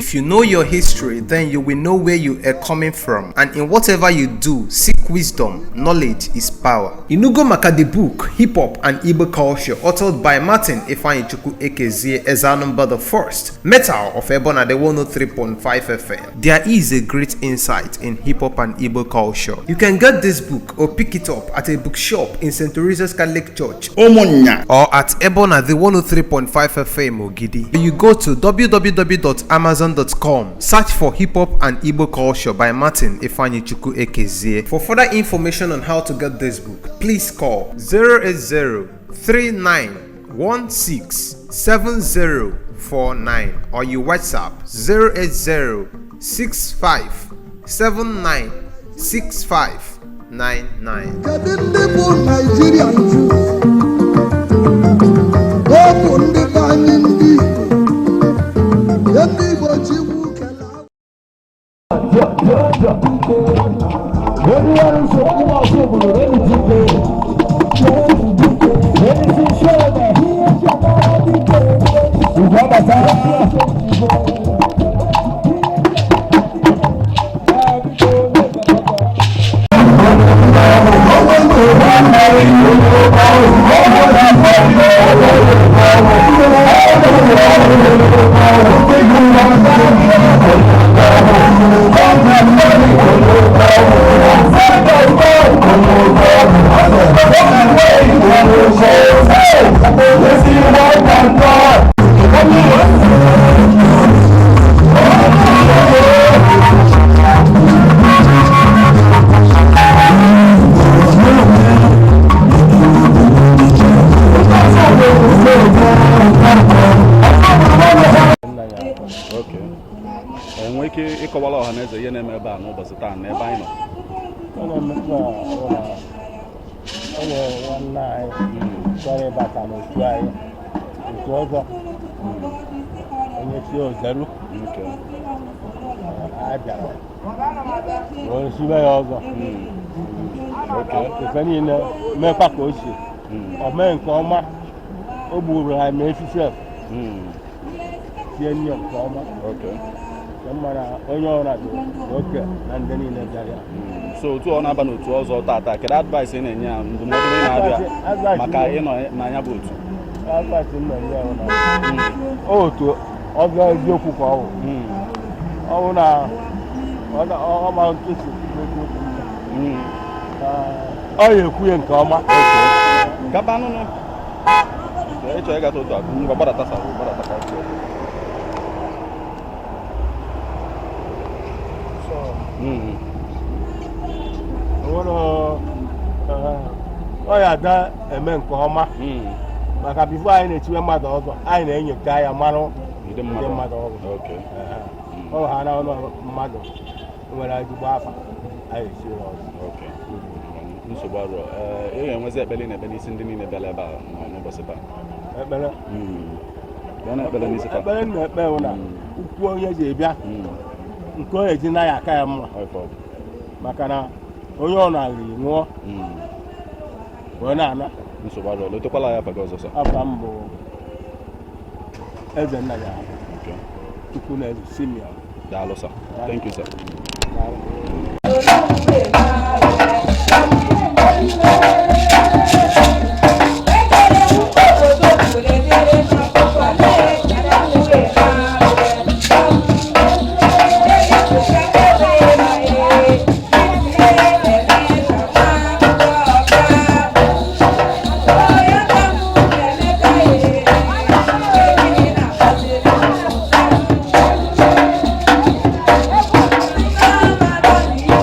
If you know your history, then you will know where you are coming from. And in whatever you do, seek wisdom. Knowledge is power. Inugo maka the book, Hip Hop and Igbo Culture, authored by Martin Ifeanyichukwu Ekezie Ezanumba the First, Metal of Ebona the 103.5 FM. There is a great insight in hip hop and Igbo culture. You can get this book or pick it up at a bookshop in St. Teresa's Catholic Church Ụmụnnya. Or at Ebona the 103.5 FM Ogidi. You go to www.amazon.com, search for Hip Hop and Igbo Culture by Martin Ifeanyichukwu Ekezie. For further information on how to get this book, please call 080 3916 7049 or you WhatsApp 080 65 79 6599. Kedu ndị bụ Naijiria nju? Ọ bụ ndị be anyị, ndị Igbo, ndị Igbo Chikwu kele. Okay. Enwe ike ịkọwara ọha na eze ihe na-eme ebe a n'ụbọchị taa na ebe anyị nọ? Ọ na-eme na o nwere nwanne anyị chọrọ ịbata n'otu anyị, otu ọzọ, onye si ozeru. Anyị bịara wee sibe ya ọzọ. Ife niile mekwa ka o si o mee nke ọma, o gburu anyị ma efife tie nne nke ọma. Nke mma na onye ọra dị oke na ndị niile bịara ya. So otu ọ na-aba n'otu ọzọ tata, kedu advice ị na-enye ya, ndụmọdụ ị na-abịa maka ịnọ na ya bụ otu? Advice m na-enye ya bụ na otu ọzọ eziokwu ka ọ bụ. Ọ bụ na ọ ma otu esi ekwu eziokwu mma. Na ọ ya ekwu ya nke ọma. Gaba nụnụ. Ị chọrọ ịgata otu a, ngwa, gbadata sa, gbadata ka anyị kwuo. O nwere ọ ya ada eme nke ọma maka before anyị na-etiwe mmadụ ọzọ, anyị na-enyocha ya marụ ndị ndị mmadụ mmadụ ọ bụ. Ọ ha na ọnụ mmadụ nwere ezigbo afa, anyị esi ya ọzọ. Okay. Nsogbu arọ. Ee, ị ga-enwezi ekpere ị na-ekpe n'isi ndị niile bịara ebe a n'ụbọchị taa? Ekpere? Bịa na ekpere n'isi taa. Ekpere m na-ekpe bụ na ukwu onye ji bịa nke ọ eji na ya aka ya mma Ọ ife ọ bụ. Maka na onye ọ na-arị nwụọ wee na-ana. Nsogbu arọ. Lotekwala ya afa gị ọzọ, sir. Afa m bụ eze nna ya Chukwu na eze Simeon. Daalụ, sir. Thank you, sir. Daalụ. Thank you.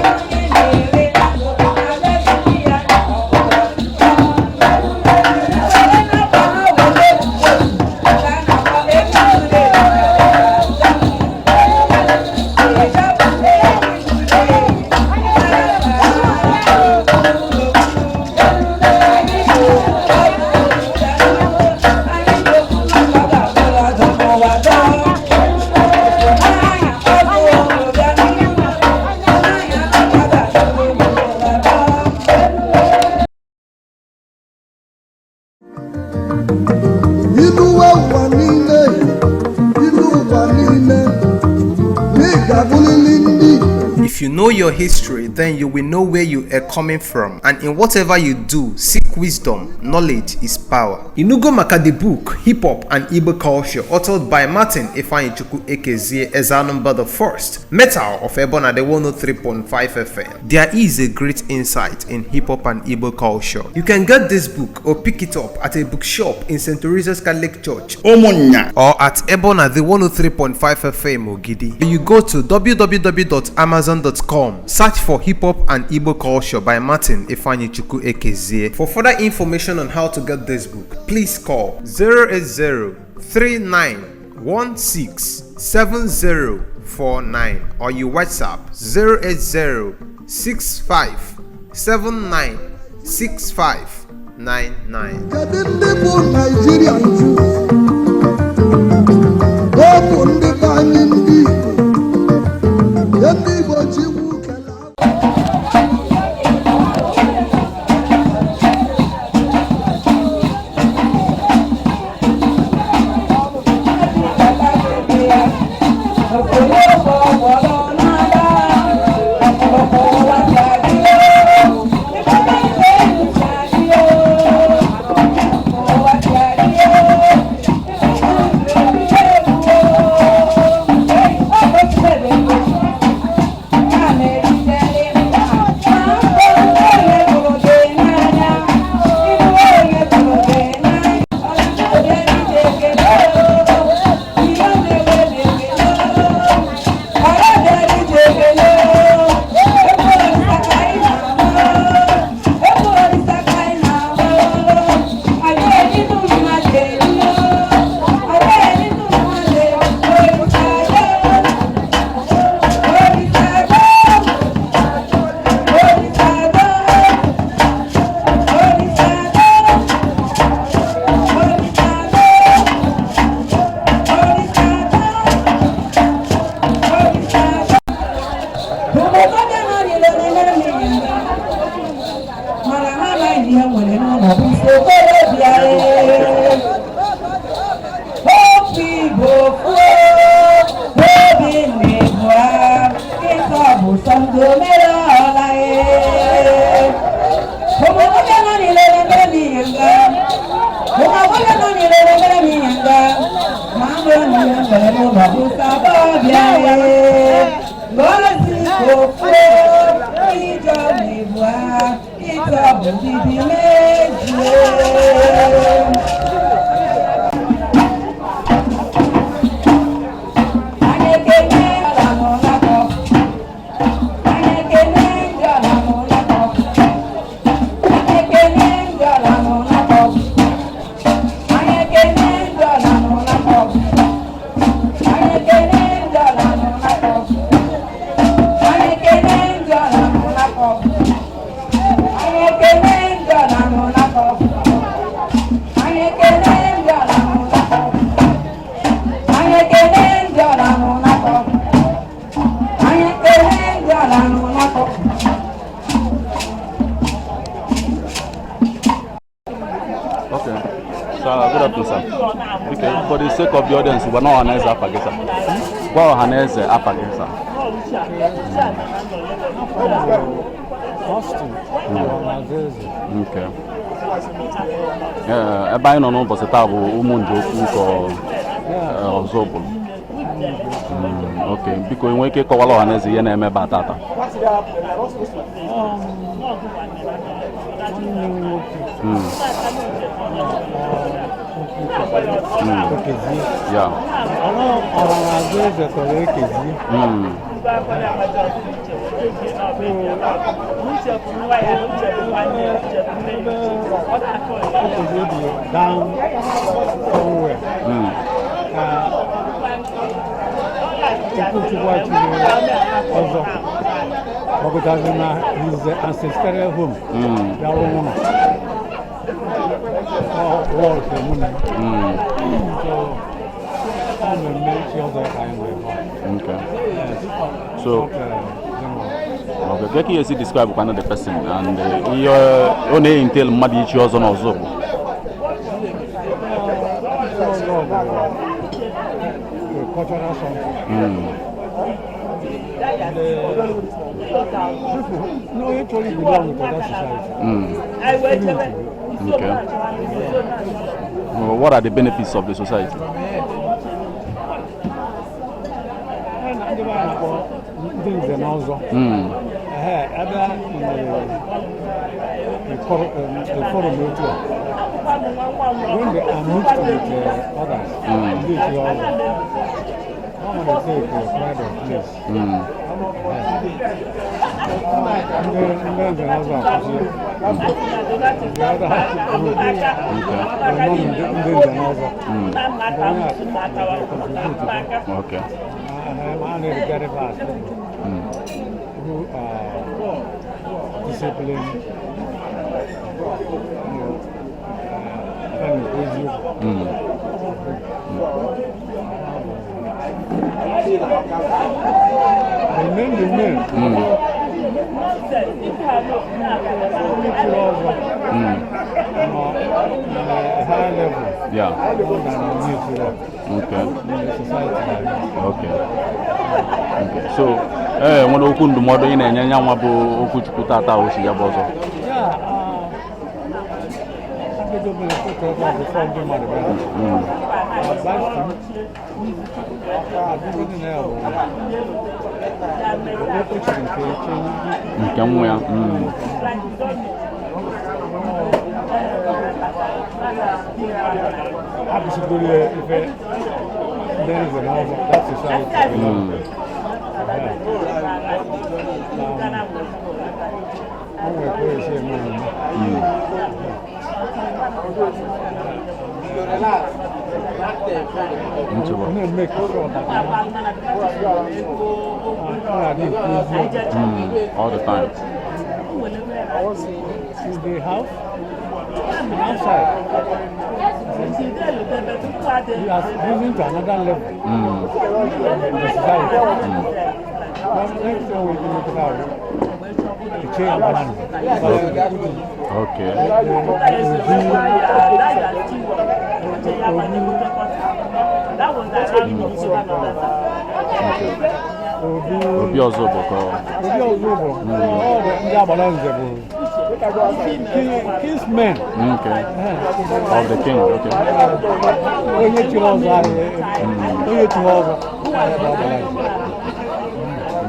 If you know your history, then you will know where you are coming from. And in whatever you do, seek wisdom. Knowledge is power. Inugo maka the book, Hip Hop and Igbo Culture, authored by Martin Ifeanyichukwu Ekezie Ezanumba the First, Metal of Ebona the 103.5 FM. There is a great insight in hip hop and Igbo culture. You can get this book or pick it up at a bookshop in St. Teresa's Catholic Church Ụmụnnya. Or at Ebona the 103.5 FM Ogidi. You go to www.amazon.com, search for Hip Hop and Igbo Culture by Martin Ifeanyichukwu Ekezie. For further information on how to get this book, please call 080 3916 7049 or you WhatsApp 080 65 79 6599. Kedu ndị bụ Naijiria nju? Ọ bụ ndị be anyị ndị Igbo. Ndị Igbo Chikwu kele. Mana ha amaghị ihe nwere n'ụlọ bụ isi okorobịa. Okwu Igbo fuo obi na-ebu ha ịtọ bụ sọ ndị omere ọla. Ụmụ nọ niile na-emere m ihe nga, ụmụ agbọghọ nọ niile na-emere m ihe nga, ma a bụrụ na ihe nwere n'ụlọ bụ sọ agbọghọbịa. Ngozi ofuo ijọ na-ebu ha ịtọ bụ ndidi mejie. Anyị ekene ọla n'ụlakọ. Anyị ekene ndị ọla n'ụlakọ. Anyị ekene ndị ọla n'ụlakọ. Anyị ekene ndị ọla n'ụlakọ. Anyị ekene ndị ọla n'ụlakọ. Anyị ekene ndị ọla n'ụlakọ. Anyị ekene ndị ọla n'ụlakọ. Anyị ekene ndị ọla n'ụlakọ. Anyị ekene ndị ọla n'ụlakọ. Anyị ekene ndị ọla n'ụlakọ. Okay. Sir, good afternoon, sir. Okay, for the sake of the audience, gwa ọha na eze afa gị, sir. Gwa ọha na eze afa gị, sir. Austin Ọnazeze. Okay. Ee, ebe anyị nọ n'ụbọchị taa bụ Ụmụnjiokwu ka Ọzụbụlụ. Okay, biko, ị nwee ike ịkọwara ọha na eze ihe na-eme ebe a tata? Nwanne m nwoke Ekezie. Ọhaneze tọrọ Ekezie. Ebe Ekezie dị down somewhere ka Okwuchukwu achiri ọzọ gbagọtazi na his ancestral home bịa rụọ ụlọ. Ọ wọl ka mụ na ya. So, ọ mmemme chi ọzọ ka anyị nwere ebe a. Okay. Yes. So, Not, general. Okay, ka ka esi describe kwana the person and ihe ọ na-entail mmadụ ichi ọzọ n'Ọzụbụlụ? Chi ọzọ bụ a cultural something. Ndị People no actually belong to that society. Okay. Well, what are the benefits of the society? Ndị be anyị na-akpọ ndị nze na ọzọ. Ehe, ebe a nwere the forum otu a, when they are mixed with others, ndị echiri ọzọ, ha nwere take pride of place. Ndị nze na ọzọ akwụsị the other group, nọ ndị nze na ọzọ. Ndị onye a contribute. I regard it as people who are disciplined, and eziokwu. The name the name. Onye chiri ọzọ nọ na a higher level more than onye chiri in the society like that. Okay. So, ee, nwere okwu ndụmọdụ ị na-enye ya nwa bụ okwuchukwu tata o si ya bụ ọzọ? Yeah, abịago m na-ekwu ebe a before ndị mmadụ bịara. Advice to him, adịgodi na ya bụ o chiri nke eche. Nke nwa ya. Akụsigoro ya ife ndị nze na ọzọ that society. O nwere ka o esi eme omume. Nsogbu. Na-eme sure that ọ na-adị ekwu eziokwu. All the time. In the house and outside. He has risen to another level in the society. Well, next thing we look at the chairman. Obi. Obi ọzọ bụ ka Obi ọzọ bụ all the ndị agbara nze bụ kinsmen Okay. Of the king. Okay. Onye chiri ọzọ ahụ, onye chiri ọzọ ahụ bụ agbara nze.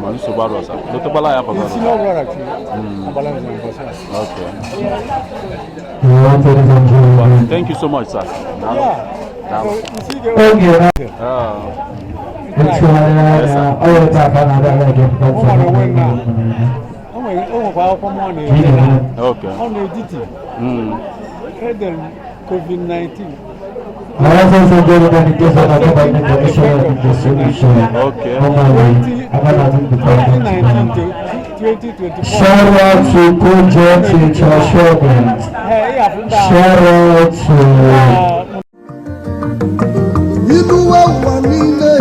Ma nsogbu arụ ọsa. Dotekwala ya The pụtara. senior brother chiri agbara nze mbọsị a. Okay. Thank you so much, sir. Daalụ. Yeah. Daalụ. So, you see the Ah, O nwekwa akwụkwọ mmụọ na-ede na ọ na-editi edere m COVID-19. 2019 to 2024. Shout out to Kojo Teacher Showman. Ee, ị ga-afụ ndị ahụ. Shout out to Ilu ụwa niile,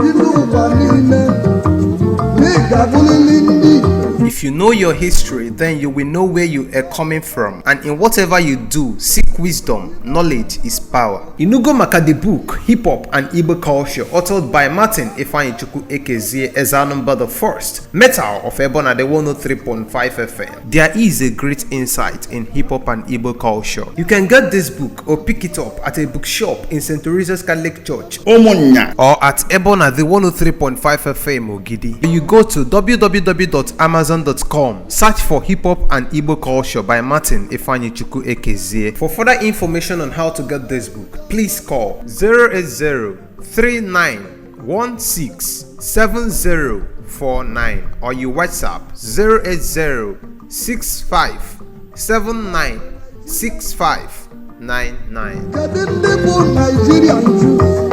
ilu ụwa niile, na ị ga-abụrịrị ndị Igbo. If you know your history, then you will know where you are coming from. And in whatever you do, seek wisdom. Knowledge is power. Inugo Maka the book, Hip Hop and Igbo Culture, authored by Martin Ifeanyichukwu Ekezie Ezanumba the First, Metal of Ebona the 103.5 FM. There is a great insight in hip hop and Igbo culture. You can get this book or pick it up at a bookshop in St. Teresa's Catholic Church or at Ebona the 103.5 FM Ogidi. You go to www.amazon.com, search for Hip Hop and Igbo Culture by Martin Ifeanyichukwu Ekezie. For further information on how to get this book, please call 080 3916 7049 or you WhatsApp 080 65 79 65 99. Kedu ndị bụ Naijiria nju?